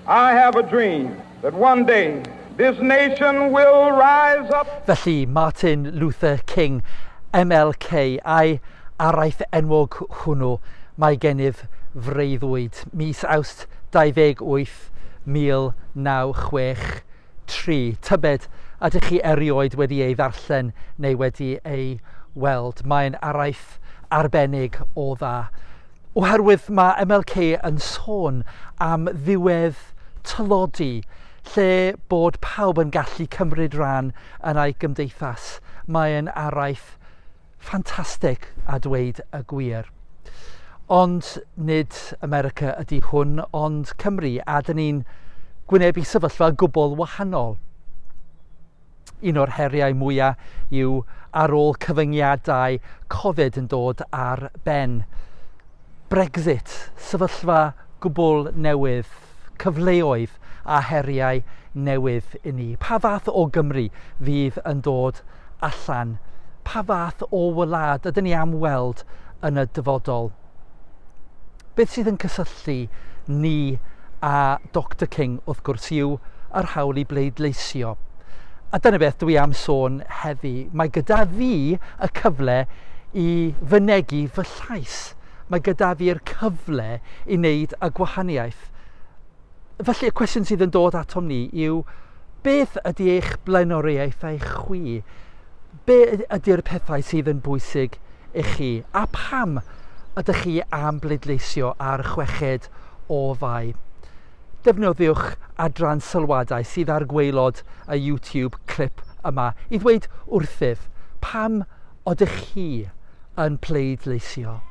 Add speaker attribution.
Speaker 1: I have a dream that one day this nation will rise up.
Speaker 2: Felly, Martin Luther King, MLK, a'i araith enwog hwnnw, mae gennyf freuddwyd, mis Awst 28, 1963. Tybed, ydych chi erioed wedi ei ddarllen neu wedi ei weld? Mae'n araith arbennig o dda. Oherwydd mae MLK yn sôn am ddiwedd tlodi, lle bod pawb yn gallu cymryd rhan yn ei gymdeithas. Mae'n araith ffantastig a dweud y gwir. Ond nid America ydy hwn, ond Cymru, a dyn ni'n gwynebu sefyllfa gwbl wahanol. Un o'r heriau mwyaf yw ar ôl cyfyngiadau Covid yn dod ar ben. Brexit, sefyllfa gwbl newydd, cyfleoedd a heriau newydd i ni. Pa fath o Gymru fydd yn dod allan? Pa fath o wlad ydyn ni am weld yn y dyfodol? Beth sydd yn cysylltu ni a Doctor King, wrth gwrs, yw yr hawl i bleidleisio. A dyna beth dwi am sôn heddi. Mae gyda fi y cyfle i fynegi fy llais. Mae gyda fi'r cyfle i wneud y gwahaniaeth. Felly y cwestiwn sydd yn dod atom ni yw beth ydy eich blaenoriaethau chwi? Be ydy'r pethau sydd yn bwysig i chi? A pam ydych chi am bleidleisio ar chweched o Fai? Defnyddiwch adran sylwadau sydd ar gwaelod y YouTube clip yma i ddweud wrthyf pam ydych chi yn pleidleisio.